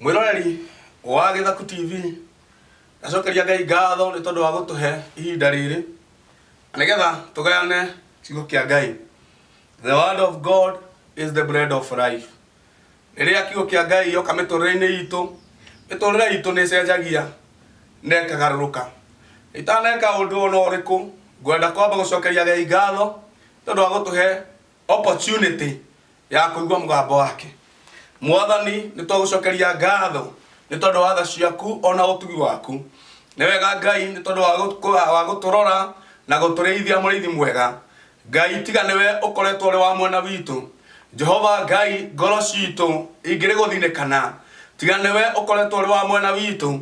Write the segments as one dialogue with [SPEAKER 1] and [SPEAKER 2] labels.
[SPEAKER 1] Mwĩroreri wa Gĩthaku TV, ndacokeria Ngai ngatho nĩ tondũ wa gũtũhe ihinda rĩrĩ na nĩgetha tũgayane kiugo kĩa Ngai. The word of God is the bread of life. Rĩrĩa kiugo kĩa Ngai gĩoka mĩtũrĩre-inĩ itũ, mĩtũrĩre itũ nĩ ĩcenjagia na ĩkagarũrũka. Itaneka ũndũ ona ũrĩkũ, ngwenda kwamba gũcokeria Ngai ngatho nĩ tondũ wa gũtũhe opportunity ya kũigua mũgambo wake. Mwathani, nĩ twagũcokeria ngatho nĩ tondũ wa tha ciaku ona ũtugi waku. Nĩ wega Ngai nĩ tondũ wa gũtũrora na gũtũrĩithia mũrĩithi mwega. Ngai tiga nĩwe ũkoretwo ũrĩ wa mwena witũ. Jehova Ngai ngoro citũ ingĩrĩ gũthinĩkana. Tiga nĩwe ũkoretwo ũrĩ wa mwena witũ.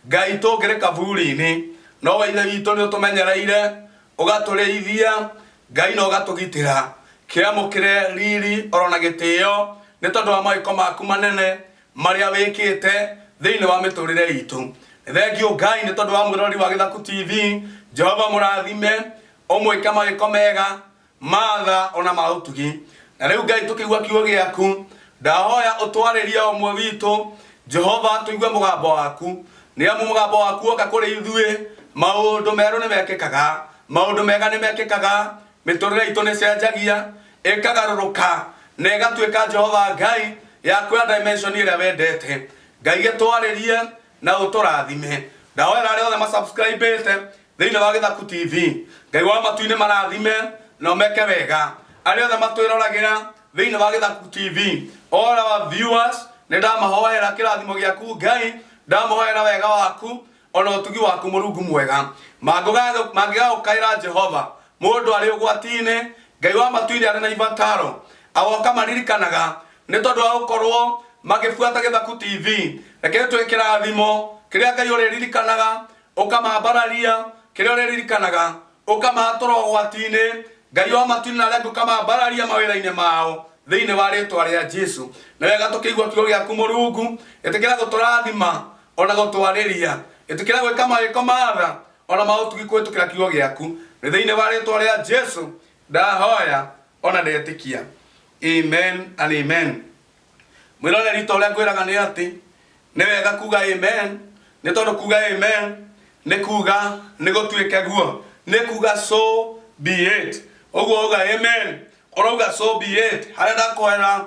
[SPEAKER 1] Ngai tũngĩrĩ kaburi-inĩ. No we Ithe witũ nĩ ũtũmenyereire, ũgatũrĩithia Ngai na ũgatũgitĩra. Kĩamũkĩre riri oro na gĩtĩo nĩ tondũ wa mawĩko maku manene marĩa wĩkĩte thĩinĩ wa mĩtũrĩre itũ. Nĩ thengiũ Ngai nĩ tondũ wa mwĩroreri wa Gĩthaku TV. Jehova mũrathime, ũmwĩke mawĩko mega ma tha ona ma ũtugi. Na rĩu Ngai tũkĩigua kiugo gĩaku, ndahoya ũtwarĩrie o ũmwe witũ. Jehova tũigue mũgambo waku, nĩ amu mũgambo waku woka kũrĩ ithuĩ, maũndũ merũ nĩ mekĩkaga, maũndũ mega nĩ mekĩkaga, mĩtũrĩre itũ nĩ ĩcenjagia, ĩkagarũrũka na ĩgatuĩka Jehova Ngai ya kuoya dimension ĩrĩa wendete. Ngai gĩtwarĩrie na ũtũrathime. Ndahoera arĩa othe masubscribĩte thĩinĩ wa Gĩthaku TV, Ngai wa matu-inĩ marathime na ũmeke wega. Arĩa othe matwĩroragĩra thĩinĩ wa Gĩthaku TV, all our viewers, nĩ ndamahoera kĩrathimo gĩaku Ngai, ndamahoera wega waku ona ũtugi waku Mũrungu mwega. Mangĩgagũkaĩra Jehova mũndũ arĩ ũgwati-inĩ, Ngai wa matu-inĩ arĩ na ibataro, agoka maririkanaga nĩ tondũ wa gũkorwo magĩbuata Gĩthaku TV. Reke tũĩ kĩrathimo kĩrĩa Ngai ũrĩririkanaga ũkamambararia, kĩrĩa ũrĩririkanaga ũkamatũra ũgwati-inĩ, Ngai wa matu-inĩ na arĩa angĩ ũkamambararia mawĩra-inĩ mao thĩinĩ wa rĩtwa rĩa Jesu. Nĩ wega tũkĩigua kiugo gĩaku Mũrungu, ĩtĩkĩra gũtũrathima ona gũtwarĩria, ĩtĩkĩra gwĩka mawĩko ma tha ona ma ũtugi kũhĩtũkĩra kiugo gĩaku. Nĩ thĩinĩ wa rĩtwa rĩa Jesu ndahoya ona ndetĩkia, amen and amen. Mwĩroreri, ta ũrĩa ngwĩraga nĩ atĩ nĩ wega kuga amen, nĩ tondũ kuga amen nĩ kuga nĩ gũtuĩke guo, nĩ kuga so be it. Ũguo uga amen, ũrauga so be it. Harĩa ndakũhoera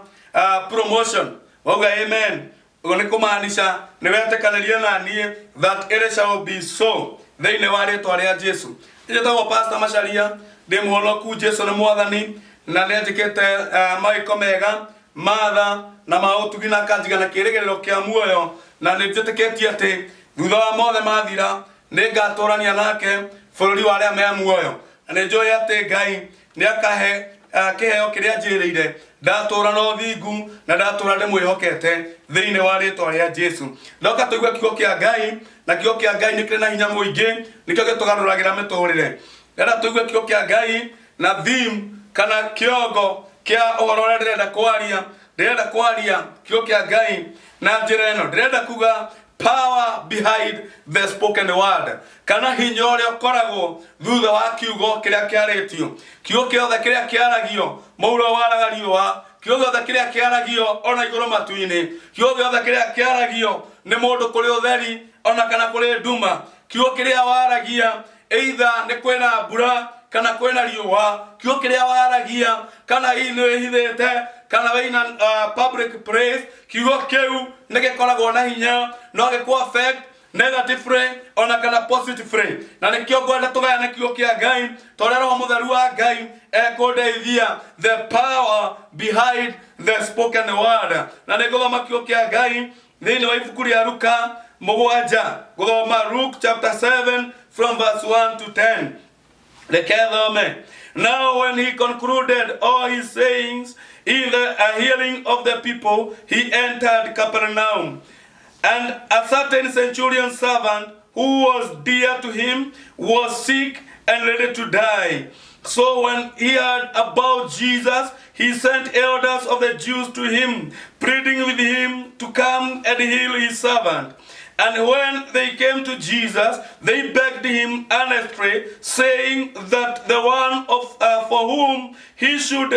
[SPEAKER 1] promotion, wauga amen, ũguo nĩ kũmaanisha nĩ wetĩkanĩria na niĩ that it shall be so thĩinĩ wa rĩtwa rĩa Jesu. Njĩtagwo Pastor Macharia, ndĩ mũhonoku, Jesu nĩ mwathani na nĩ anjĩkĩte mawĩko mega matha na ma ũtugi na akanjiga na kĩrĩgĩrĩro kĩa muoyo, na nĩ njĩtĩkĩtie atĩ thutha wa mothe mathira nĩ ngatũrania nake bũrũri wa arĩa me muoyo, na nĩ njũĩ atĩ Ngai nĩ akahe kĩheo kĩrĩa njĩrĩire ndatũra na ũthingu na ndatũra ndĩmwĩhokete thĩinĩ wa rĩtwa rĩa Jesu. Ndoka tũigue kiugo kĩa Ngai, na kiugo kĩa Ngai nĩ kĩrĩ na hinya mũingĩ, nĩkĩo gĩtũgarũragĩra mĩtũrĩre. Ndĩrenda tũigue kiugo kĩa Ngai na theme kana kĩongo kĩa ũhoro ũrĩa ndĩrenda kwaria. Ndĩrenda kwaria kiugo kĩa Ngai na njĩra ĩno, ndĩrenda kuga power behind the spoken word, kana hinya ũrĩa ũkoragwo thutha wa kiugo kĩrĩa kĩarĩtio. Kiugo kĩothe kĩrĩa kĩaragio mũhuro waraga riũa, kiugo gĩothe kĩrĩa kĩaragio ona igũrũ matu-inĩ, kiugo gĩothe kĩrĩa kĩaragio nĩ mũndũ kũrĩ ũtheri ona kana kũrĩ nduma, kiugo kĩrĩa waragia either nĩ kwĩna mbura kana kwĩna riũa, kiugo kĩrĩa waragia kana hihi nĩ wĩhithĩte kana wĩna public place, kiugo kĩu nĩ gĩkoragwo na hinya, no gĩkũ affect negatively ona kana positively. Na nĩkĩo ngwenda tũgayane kiugo kĩa Ngai ta ũrĩa Roho Mũtheru wa Ngai ekũndeithia, the power behind the spoken word. Na nĩ ngũthoma kiugo kĩa Ngai thĩinĩ wa ibuku rĩa Luka 7, gũthoma Luke chapter 7 from verse 1 to 10. Reke thome. Now when he concluded all his sayings in the hearing of the people, he entered Capernaum. And a certain centurion servant who was dear to him was sick and ready to die. So when he heard about Jesus, he sent elders of the Jews to him, pleading with him to come and heal his servant. And when they came to Jesus, they begged him earnestly, saying that the one of for whom he should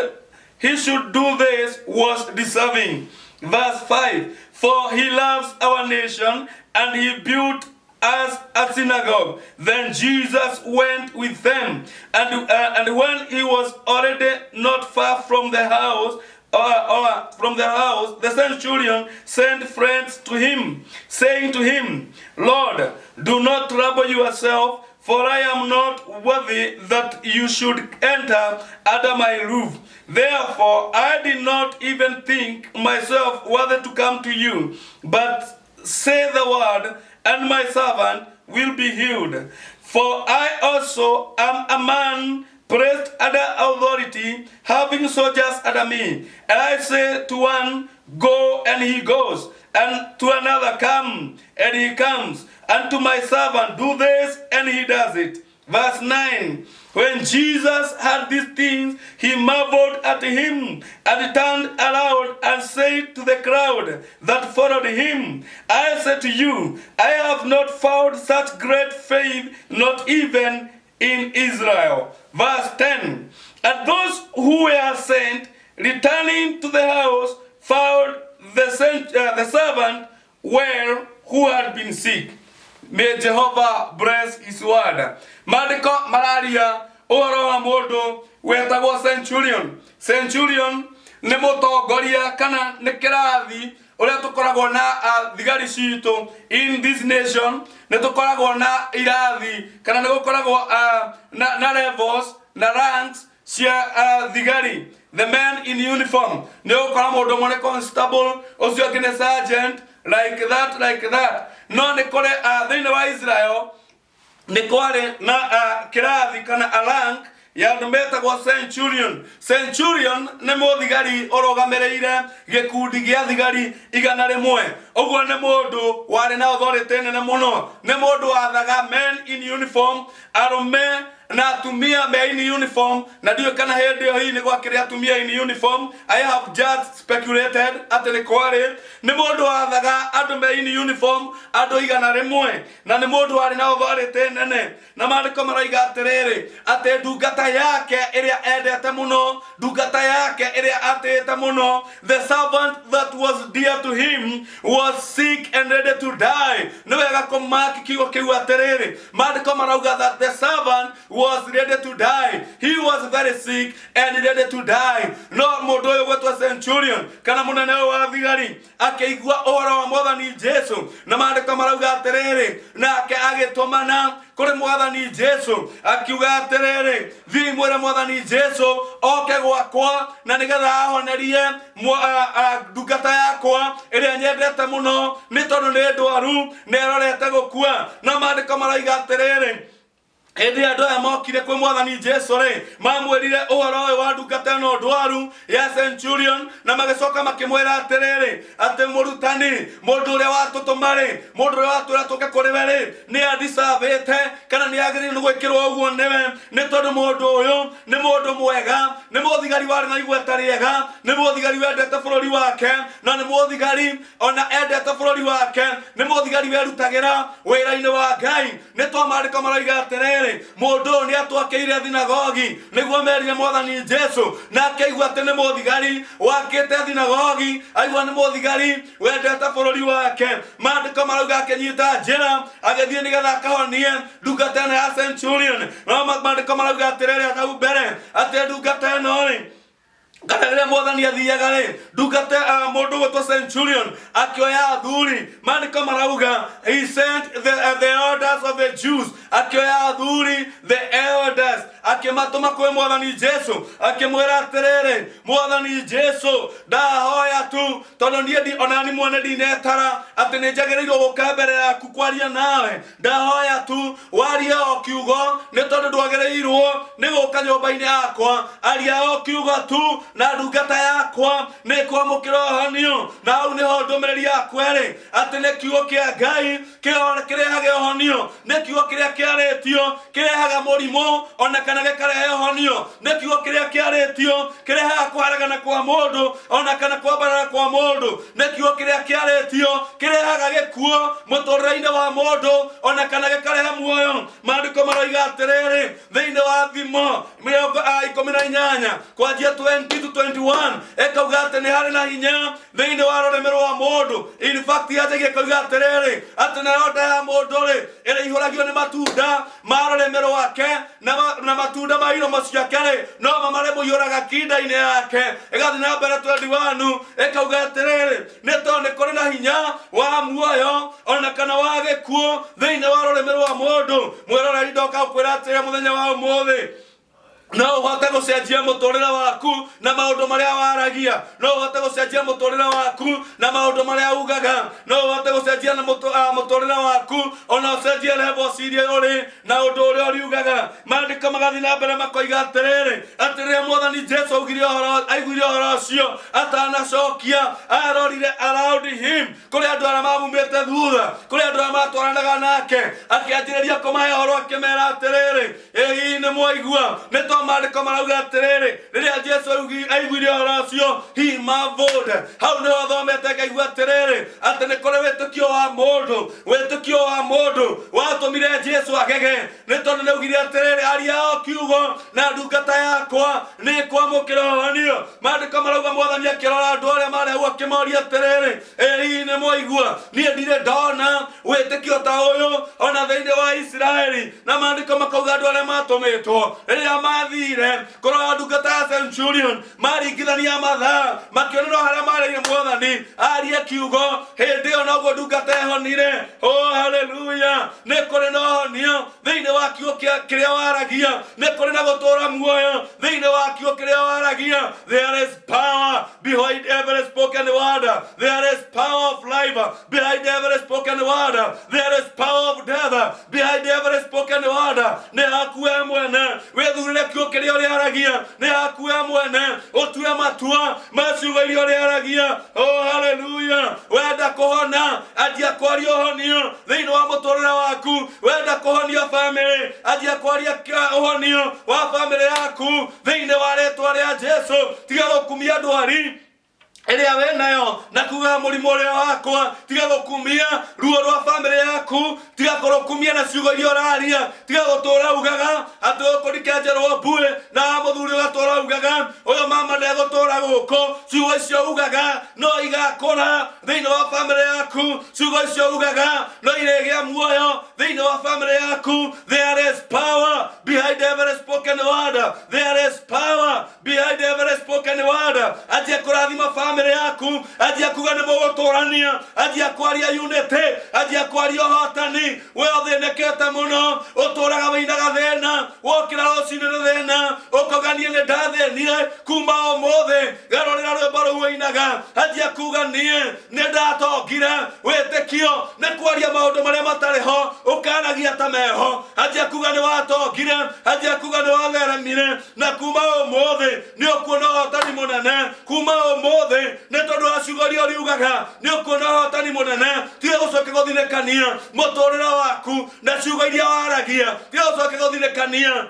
[SPEAKER 1] do this was deserving. Verse 5. For he loves our nation and he built us a synagogue. Then Jesus went with them. And when he was already not far from the house, or from the house, the centurion sent friends to him, saying to him, Lord, do not trouble yourself, for I am not worthy that you should enter under my roof. Therefore, I did not even think myself worthy to come to you, but say the word, and my servant will be healed. For I also am a man placed under authority, having soldiers under me. And I say to one, Go, and he goes, and to another, Come, and he comes, and to my servant, Do this, and he does it. Verse 9. When Jesus heard these things, he marveled at him and turned around and said to the crowd that followed him, I say to you, I have not found such great faith, not even in Israel. Verse 10. And those who were sent, returning to the house, found the servant well who had been sick. May Jehovah bless his word. Maandĩko mararia ũhoro wa mũndũ wetagwo centurion. Centurion nĩ mũtongoria kana nĩ kĩrathi ũrĩa tũkoragwo na thigari citũ in this nation. Nĩ tũkoragwo na irathi kana nĩ gũkoragwo na levels na ranks cia thigari, the men in uniform. Nĩ ũgũkora mũndũ ũmwe nĩ constable, ũcio ũngĩ nĩ sergeant, like that, like that. No nĩ kũrĩ thĩinĩ wa Israel nĩ kwarĩ na kĩrathi kana a rank ya andũ metagwo centurion. Centurion nĩ mũthigari ũrũgamĩrĩire gĩkundi gĩa thigari 100. Ũguo nĩ mũndũ warĩ na authority nene mũno, nĩ mũndũ wathaga men in uniform, arũme na atumia me in uniform. Na ndiũĩ kana hĩndĩ ĩyo hihi nĩ gwakĩrĩ atumia in uniform. I have just speculated atĩ nĩ kwarĩ. Nĩ mũndũ wathaga andũ me in uniform, andũ 100, na nĩ mũndũ warĩ na authority nene. Na maandĩko maroiga atĩrĩrĩ, atĩ ndungata yake ĩrĩa endete mũno, ndungata yake ĩrĩa atĩĩte mũno, the servant that was dear to him, was sick and ready to die. Nĩ wega kũmaki kiugo kĩu atĩrĩrĩ, maandĩko marauga that the servant was ready to die. He was very sick and ready to die. No mũndũ ũyũ gwetwo centurion kana mũnene ũyũ wa thigari akĩigua ũhoro wa mwathani Jesu, na maandĩko marauga atĩrĩrĩ, nake agĩtũmana kũrĩ mwathani Jesu akiuga atĩrĩrĩ, thiĩ mwĩre mwathani Jesu oke gwakwa na nĩgetha ahonerie ndungata yakwa ĩrĩa nyendete mũno, nĩ tondũ nĩ ndwaru na ĩrorete gũkua. Na maandĩko marauga atĩrĩrĩ, hĩndĩ ĩrĩa andũ aya mokire kwĩ mwathani Jesu rĩ, mamwĩrire ũhoro ũyũ wa ndungata ĩno ndwaru ya centurion, na magĩcoka makĩmwĩra atĩrĩrĩ, atĩ mũrutani, mũndũ ũrĩa watũtũma rĩ, mũndũ ũrĩa watwĩra tũke kũrĩ we rĩ, nĩ andicabĩte kana nĩ agĩrĩirwo nĩ gwĩkĩrwo ũguo nĩwe, nĩ tondũ mũndũ ũyũ nĩ mũndũ mwega, nĩ mũthigari warĩ na igweta rĩega, nĩ mũthigari wendete bũrũri wake, na nĩ mũthigari ona endete bũrũri wake, nĩ mũthigari werutagĩra wĩra-inĩ wa Ngai. Nĩ twa maandĩko maroiga atĩrĩrĩ, mũndũ ũyũ nĩ atwakĩire thinagogi. Nĩguo merire mwathani Jesu, na akĩigua atĩ nĩ mũthigari wakĩte thinagogi, aigua nĩ mũthigari wendete bũrũri wake. Maandĩko marauga akĩnyita njĩra agĩthiĩ nĩgetha akahonie ndungata ĩno ya centurion. No maandĩko marauga atĩrĩrĩ, hau mbere atĩ ndungata ĩno rĩ, kana rĩrĩa mwathani athiaga rĩ, ndungata mũndũ gwĩtwo centurion akĩoya athuri. Maandĩko marauga he sent the elders of the Jews, akĩoya athuri, the elders, akĩmatũma kwĩ mwathani Jesu, akĩmwĩra atĩrĩrĩ, mwathani Jesu, ndahoya tu tondũ niĩ ndi onani mwene ndinetara atĩ nĩ njagĩrĩirwo gũka mbere yaku kwaria nawe. Ndahoya tu warie o kiugo, nĩ tondũ ndwagĩrĩirwo nĩ gũka nyũmba-inĩ yakwa. Aria o kiugo tu na ndungata yakwa nĩ kwamũkĩra ũhonio. Na hau nĩho ndũmĩrĩri yakwa ĩrĩ, atĩ nĩ kiugo kĩa Ngai kĩrehaga ũhonio, nĩ kiugo kĩrĩa kĩarĩtio kĩrehaga mũrimũ ona kana kana gĩkarehe ũhonio. Nĩ kiugo kĩrĩa kĩarĩtio kĩrehaga kũharagana kwa mũndũ ona kana kwambarara kwa mũndũ. Nĩ kiugo kĩrĩa kĩarĩtio kĩrehaga gĩkuũ mũtũrĩre-inĩ wa mũndũ ona kana gĩkarehe muoyo. Maandĩko maroiga atĩrĩrĩ thĩinĩ wa Thimo mĩrongo a 18 kwanjia 20 to 21, ĩkauga atĩ nĩ harĩ na hinya thĩinĩ wa rũrĩmĩ rwa mũndũ. In fact, yanjagia ĩkoiga atĩrĩrĩ, atĩ nayo nda ya mũndũ rĩ, ĩrĩihũragio nĩ matunda ma rũrĩmĩ rwake, na matunda ma iromo ciake rĩ, no mo marĩmũiyũraga kinda-inĩ yake. Ĩgathiĩ na mbere 21 ĩkauga atĩrĩrĩ, nĩ tondũ nĩ kũrĩ na hinya wa muoyo ona kana wa gĩkuũ thĩinĩ wa rũrĩmĩ rwa mũndũ. Mwĩroreri, ndoka gũkwĩra atĩrĩ mũthenya wa ũmũthĩ, no ũhote gũcenjia mũtũrĩre waku na maũndũ marĩa waragia, no ũhote gũcenjia mũtũrĩre waku na maũndũ marĩa ugaga, no ũhote gũcenjia na mũtũrĩre waku ona ũcenjie levels iria ũrĩ na ũndũ ũrĩa ũriugaga. Maandĩko magathiĩ na mbere makoiga atĩrĩrĩ, atĩ rĩrĩa Mwathani Jesu augire ũhoro, aiguire ũhoro ũcio, atanacokia arorire around him kũrĩ andũ arĩa mamumĩte thutha, kũrĩ andũ arĩa matwaranaga nake, akĩanjĩrĩria kũmahe ũhoro akĩmera atĩrĩrĩ, ĩ hihi nĩ mwaigua? Nĩ to maandĩko marauga atĩrĩrĩ, rĩrĩa Jesu aiguire ũhoro ũcio, he marveled. Hau nĩho thomete ngaigua atĩrĩrĩ, atĩ nĩ kũrĩ wĩtĩkio wa mũndũ, wĩtĩkio wa mũndũ watũmire Jesu agege, nĩ tondũ nĩ augire atĩrĩrĩ, aria o kiugo na ndungata yakwa nĩ ĩkwamũkĩra ũhonio. Maandĩko marauga Mwathani akĩrora andũ arĩa marĩ hau akĩmoria atĩrĩrĩ, ĩ hihi nĩ mwaigua? Niĩ ndirĩ ndona wĩtĩkio ta ũyũ ona thĩinĩ wa Isiraeli. Na maandĩko makauga andũ arĩa matũmĩtwo rĩrĩa mathire kũrora ndungata ya centurion, maringithania mathaa, makĩonera harĩa marĩire Mwathani arie kiugo, hĩndĩ ĩyo noguo ndungata ĩhonire. Oh, haleluya! Nĩ kũrĩ na ũhonio thĩinĩ wa kiugo kĩrĩa waragia, nĩ kũrĩ na gũtũũra muoyo thĩinĩ wa kiugo kĩrĩa waragia. There is power behind every spoken word. There is power of life behind every spoken word. There is power of death behind every spoken word. Nĩ haku we mwene wĩthurĩre kiugo kĩrĩa ũrĩaragia, nĩ haku we mwene ũtue matua ma ciugo iria ũrĩaragia. Oh, haleluya! Wenda kũhona, anjia kwaria ũhonio thĩinĩ wa mũtũrĩre waku. Wenda kũhonia famĩlĩ, anjia kwaria ũhonio wa famĩlĩ yaku thĩinĩ wa rĩtwa rĩa Jesu. Tiga gũkumia ndwari ĩrĩa wĩ nayo na kuga mũrimũ ũrĩa wakwa, tiga gũkumia ruo rwa famĩlĩ yaku, tiga kũrũkumia na ciugo iria ũraria, tiga gũtũra ugaga atĩ gũkũ ndikenjerwo mbuĩ, na mũthuri ũgatũra ugaga ũyũ mama ndegũtũra gũkũ. Ciugo icio ugaga no igakũra thĩinĩ wa famĩlĩ yaku, ciugo icio ugaga no irĩgĩa muoyo thĩinĩ wa famĩlĩ yaku. There is power behind every spoken word. There is power behind every spoken word. Anjia kũrathima famĩlĩ yaku, anjia kuga nĩ mũgũtũrania, anjia kwaria unity, anjia kwaria ũhotani. We ũthĩnĩkĩte mũno, ũtũraga wĩinaga thĩna, wokĩra rũcinĩ nĩ thĩna, ũkauga niĩ nĩ ndathĩnire, kuma ũmũthĩ garũrĩra rwĩmbo rũu ũinaga, anjia kuga niĩ nĩ ndatongire. Wĩtĩkio nĩ kwaria maũndũ marĩa matarĩ ho ũkaragia ta meho. Anjia kuga nĩ watongire, anjia kuga nĩ watheremire, na kuma ũmũthĩ nĩ ũkuona ũhotani mũnene. Kuma ũmũthĩ, nĩ tondũ wa ciugo iria ũriugaga, nĩ ũkuona ũhotani mũnene. Tiga gũcoka gũthinĩkania mũtũrĩre waku na ciugo iria waragia, tiga gũcoka gũthinĩkania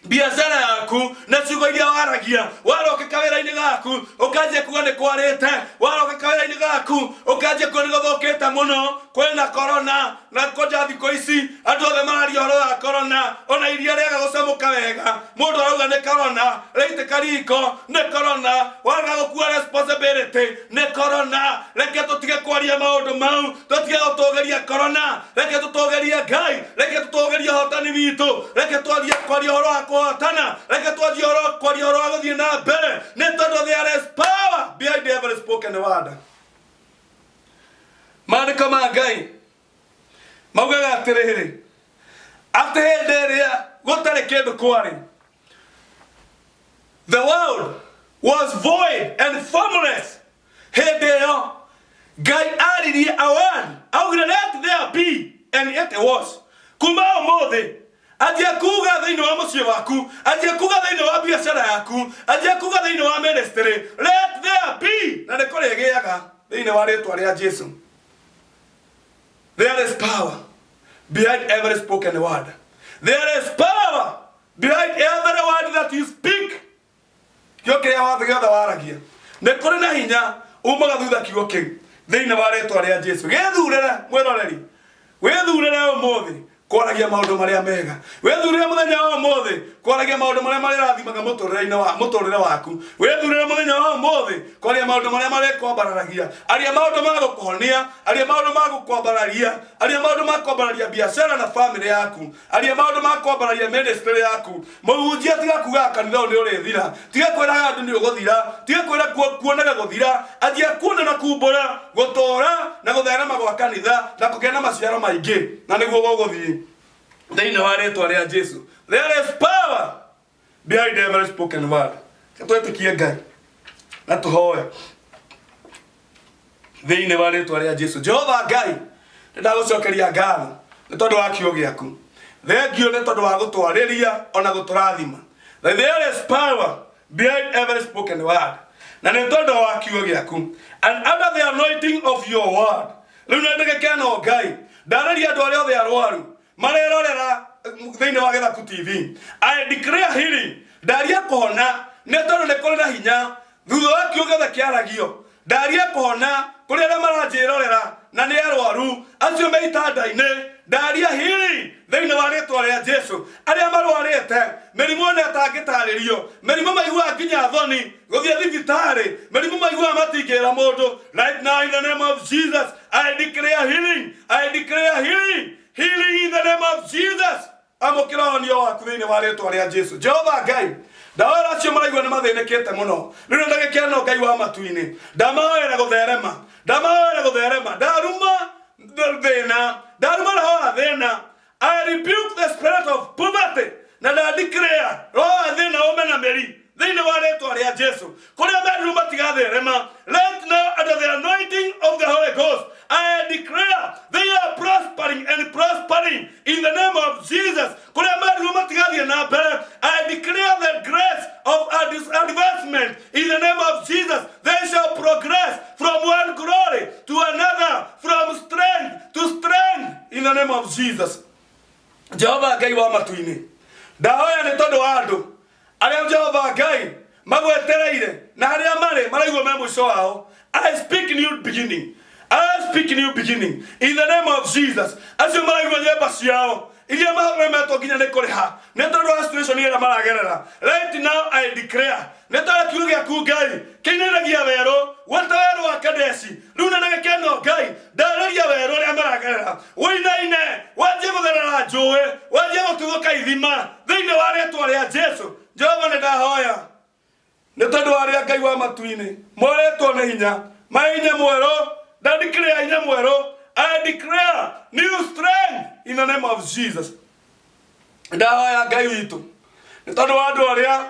[SPEAKER 1] biacara yaku na ciugo iria waragia. Waroka kawĩra-inĩ gaku ũkanjia kuga nĩ kwarĩte, waroka kawĩra-inĩ gaku ũkanjia kuga nĩ gũthũkĩte mũno, kwĩna korona, na kwanja thikũ ici andũ othe mararia ũhoro wa korona, ona iria rĩaga gũcamũka wega mũndũ arauga nĩ korona, rĩaitĩka riko nĩ korona, waga gũkua responsibility nĩ korona. Reke tũtige kwaria maũndũ mau, tũtige gũtũgĩria korona, reke tũtũgĩrie Ngai, reke tũtũgĩrie ũhotani witũ, reke twarie kwaria ũhoro wa kũhotana, reke twanjie ũhoro kwaria ũhoro wa gũthiĩ na mbere, nĩ tondũ there is power behind every spoken word. Maandĩko ma Ngai maugaga atĩrĩrĩ, atĩ hĩndĩ ĩrĩa gũtarĩ kĩndũ kwarĩ, the world was void and formless, hĩndĩ ĩyo Ngai aririe a word, augire, "Let there be," and it was. Kuma ũmũthĩ anjia kuga thĩinĩ wa mũciĩ waku, anjia kuga thĩinĩ wa biacara yaku, anjia kuga thĩinĩ wa ministry, "Let there be," na nĩ kũrĩgĩaga thĩinĩ wa rĩtwa rĩa Jesu. There is power behind every spoken word. There is power. Behind every word that you speak, kiugo kĩrĩa watho gĩothe waragia nĩ kũrĩ na hinya umaga thutha kiugo kĩu thĩinĩ wa rĩtwa rĩa Jesu. Gĩthurĩre mwĩroreri, wĩthurĩre ũmũthĩ kwaragia maũndũ marĩa mega, wĩthurĩre mũthenya wa ũmũthĩ kwaragia maũndũ marĩa marĩrathimaga mũtũrĩre-inĩ wa mũtũrĩre waku, wĩthurĩre mũthenya wa ũmũthĩ kwaria maũndũ marĩa marĩkwambararagia, aria maũndũ ma gũkũhonia, aria maũndũ ma gũkwambararia, aria maũndũ ma kwambararia biacara na bamĩrĩ yaku, aria maũndũ ma kwambararia ministry yaku. Mũhunjia tiga kugaga kanitha ũyũ nĩ ũrĩthira, tiga kwĩraga andũ nĩ ũgũthira, tiga kwĩra kuonaga gũthira, anjia kuona na kumbũra gũtũra na gũtherema gwa kanitha na kũgĩa na maciaro maingĩ, na nĩguo gũgũthiĩ thĩinĩ wa rĩtwa rĩa Jesu. There is power behind every spoken word. Twĩtĩkie Ngai na tũhoe thĩinĩ wa rĩtwa rĩa Jesu. Jehova Ngai, nĩ ndagũcokeria ngatho nĩ tondũ wa kiugo gĩaku. Thengio nĩ tondũ wa gũtwarĩria ona gũtũrathima. That there is power behind every spoken word. Na nĩ tondũ wa kiugo gĩaku. And under the anointing of your word. Rĩu nĩ ndĩgĩkeno Ngai. Ndarĩria andũ arĩa othe arwaru marerorera thĩinĩ wa Gĩthaku TV. I declare healing. Ndaria kũhona nĩ tondũ nĩ kũrĩ na hinya thutha wa kiugo gĩothe kĩaragio. Ndaria kũhona kũrĩ arĩa maranjĩrorera na nĩ arwaru acio me itanda-inĩ. Ndaria healing thĩinĩ wa rĩtwa rĩa Jesu. Arĩa marwarĩte mĩrimũ ona ĩtangĩtarĩrio, mĩrimũ maiguaga nginya thoni gũthiĩ thibitarĩ, mĩrimũ maiguaga matingĩra mũndũ. Right now in the name of Jesus, I declare healing. I declare healing. Healing in the name of Jesus. Amũkĩra ũhonio waku thĩinĩ wa rĩtwa rĩa Jesu. Jehova Ngai, ndahoera acio maraigua nĩ mathĩnĩkĩte mũno rĩu nĩ ndagĩka ĩno Ngai wa matu-inĩ, ndamahoera gũtherema, ndamahoera gũtherema, ndaruma thĩna, ndaruma roho wa thĩna. I rebuke the spirit of poverty na nda declare roho wa thĩna ũme na mĩri thĩinĩ wa rĩtwa rĩa Jesu. Kũrĩa merirwo matigatherema, right now under the anointing of the Holy Ghost, I declare they are prospering and prospering in the name of Jesus. Kũrĩa merirwo matigathiĩ na mbere, I declare the grace of advancement in the name of Jesus. They shall progress from one glory to another, from strength to strength in the name of Jesus. Jehova Ngai wa matu-inĩ, ndahoya nĩ tondũ wa andũ arĩa Jehova Ngai magwetereire na harĩa marĩ maraigua me mũico wao. I speak new beginning. I speak new beginning in the name of Jesus. Acio maraigua nyemba ciao iria maremetwo nginya nĩ kũrĩha nĩ tondũ wa situation ĩrĩa maragerera. Right now I declare, nĩ tondũ kiugo gĩaku Ngai kĩinainagia werũ gwata werũ wa Kadeshi, rĩu nĩ gĩkeno Ngai ndarĩria werũ ũrĩa maragerera ũinaine, wanjie gũtherera njũĩ, wanjie gũtuthũka ithima thĩinĩ wa rĩtwa rĩa Jesu. Jehova, nĩ ndahoya nĩ tondũ wa arĩa Ngai wa matu-inĩ moretwo nĩ hinya mahinya mwerũ. Nda declare hinya mwerũ. I declare new strength in the name of Jesus. Ndahoya Ngai witũ nĩ tondũ wa andũ arĩa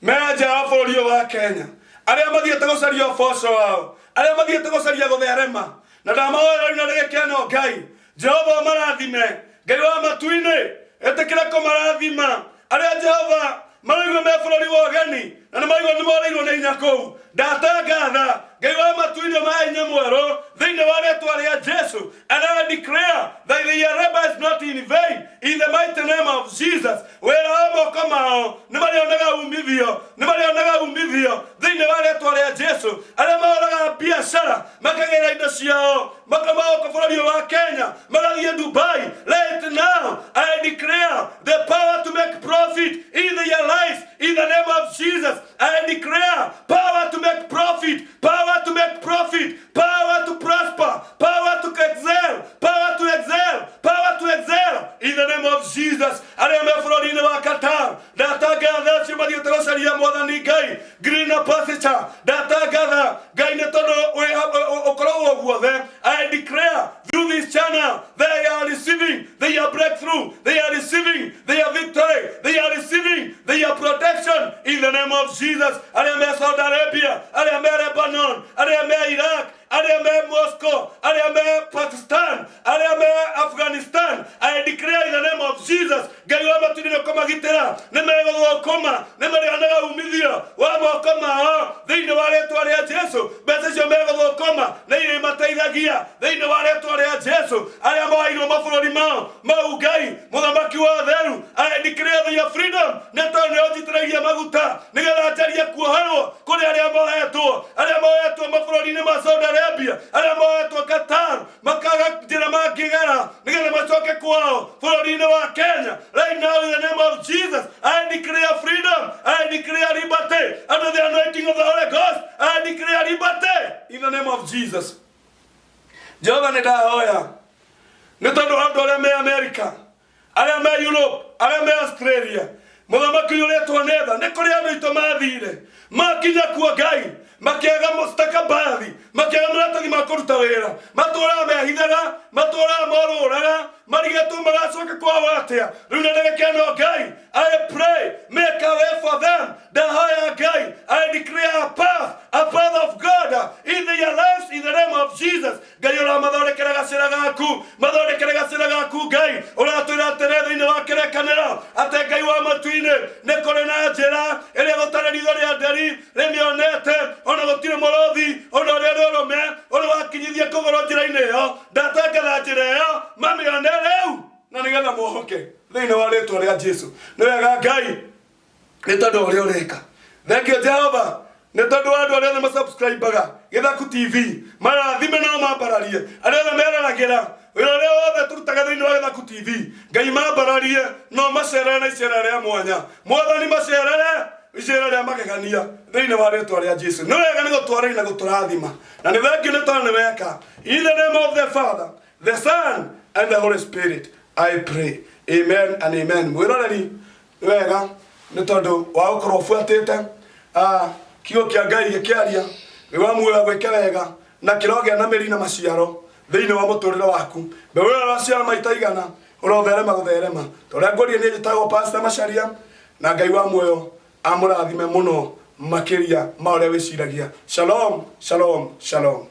[SPEAKER 1] me nja wa bũrũri ũyũ wa Kenya, arĩa mathiĩte gũcaria ũboco wao, arĩa mathiĩte gũcaria gũtherema, na ndamahoera rĩu na gĩkeno Ngai Jehova ũmarathime. Ngai wa matu-inĩ, ĩtĩkĩra kũmarathima arĩa Jehova maraigua me bũrũri wa ũgeni na nĩ maraigua nĩ morĩirwo nĩ hinya kũu. Ndatangatha Ngai wa matu-inĩ ũmahe hinya mwerũ thĩinĩ wa rĩtwa rĩa Jesu. And I declare that their labor is not in vain in the mighty name of Jesus. Wĩra wa moko mao nĩ marĩonaga umithio, nĩ marĩonaga umithio thĩinĩ wa rĩtwa rĩa Jesu. Arĩa mahoraga biacara makagĩra indo ciao makamaoka bũrũri ũyũ wa Kenya magathiĩ Dubai, right now I declare the power to make profit in their lives in the name of Jesus. I declare power to make profit, power to make profit, power to prosper, power to excel, power to excel, power to excel in the name of Jesus. Arĩa me bũrũri-inĩ wa Qatar, ndatangatha acio mathiĩte gũcaria mwathani Ngai greener pasture, ndatangatha Ngai nĩ tondũ ũkoragwo guothe. I declare through this channel they are receiving their breakthrough, they are receiving their victory, they are receiving their protection in the name of Jesus. Arĩa me Saudi Arabia, arĩa me Lebanon, arĩa me Iraq, Arĩa me Moscow, arĩa me Pakistan, arĩa me Afghanistan, I declare in the name of Jesus, Ngai wa matu-inĩ nĩ ũkũmagitĩra, nĩ megũthũkũma, nĩ marĩonaga umithio wa moko mao thĩinĩ wa rĩtwa rĩa Jesu. Mbeca icio megũthũkũma nĩ irĩmateithagia thĩinĩ wa rĩtwa rĩa Jesu. Arĩa moairwo mabũrũri mao mau, Ngai mũthamaki wa ũtheru, I declare their freedom, nĩ tondũ nĩ ũnjitĩrĩirie maguta nĩgetha njarie kuoherwo kũrĩ arĩa mohetwo, arĩa mohetwo mabũrũri-inĩ ma Saudi Arabia, arĩa mohetwo Qatar, makaga njĩra mangĩgera nĩgetha macoke kwao bũrũri-inĩ wa Kenya. Right now, in the name of Jesus, I declare freedom, I declare liberty under the anointing of the Holy Ghost. I declare liberty in the name of Jesus. Jehova, nĩ ndahoya nĩ tondũ wa andũ arĩa me Amerika, arĩa me Europe, arĩa me Australia. Mũthamaki ũyũ ũretwo netha, nĩ kũrĩ andũ aitũ mathire, makinya kuo, Ngai, makĩaga mũstakabathi, makĩaga maratathi ma kũruta wĩra, matũraga mehithaga, matũraga morũraga, marigetwo magacoka kwao atĩa rĩu na ndagĩka ĩno. Ngai, I pray, make a way for them. Ndahoya Ngai, I declare a path, a path of God in their lives in the name of Jesus. Ngai, ũramathondekera gacĩra gaku, mathondekere gacĩra gaku. Ngai, ũratwĩra atĩrĩ thĩinĩ wa kĩrĩkanĩro atĩ Ngai wa matu-inĩ, nĩ kũrĩ na njĩra ĩrĩa gũtarĩ ritho rĩa nderi rĩmĩonete, ona gũtirĩ mũrũthi ona ũrĩa ũrĩ ũrũme ũrĩ wakinyithia kũgũrũ njĩra-inĩ ĩyo. Ndatangatha njĩra ĩyo mamĩone rĩu na nĩgetha mohoke thĩinĩ wa rĩtwa rĩa Jesu. Nĩ wega, Ngai, nĩ tondũ wa ũrĩa ũreka. Thank you, Jehova, nĩ tondũ wa andũ arĩa othe masubscribaga Gĩthaku TV. Marathime nao mambararie arĩa othe meraragĩra wĩra ũrĩa wothe tũrutaga thĩinĩ wa Gĩthaku TV. Ngai, mambararie no macerere na icera rĩa mwanya. Mwathani, macerere icera rĩa magegania thĩinĩ wa rĩtwa rĩa Jesu. Nĩ wega nĩ gũtwarĩria na gũtũrathima, na nĩ thank you nĩ tondũ nĩ weka. In the name of the Father, the Son and the Holy Spirit I pray, amen and amen. Mwĩroreri, nĩ wega nĩ tondũ wa gũkorwo ũbuatĩte kiugo kĩa Ngai gĩkĩaria. Nĩ wa muoyo gwĩke wega na kĩrogĩa na mĩri na maciaro thĩinĩ wa mũtũrĩre waku. Mbeũ ĩyo ĩraciara maita 100, ũrotherema gũtherema ta ũrĩa ngũria. Niĩ njĩtagwo Pastor Macharia, na Ngai wa muoyo amũrathime mũno makĩria ma ũrĩa wĩciragia. Shalom, shalom, shalom.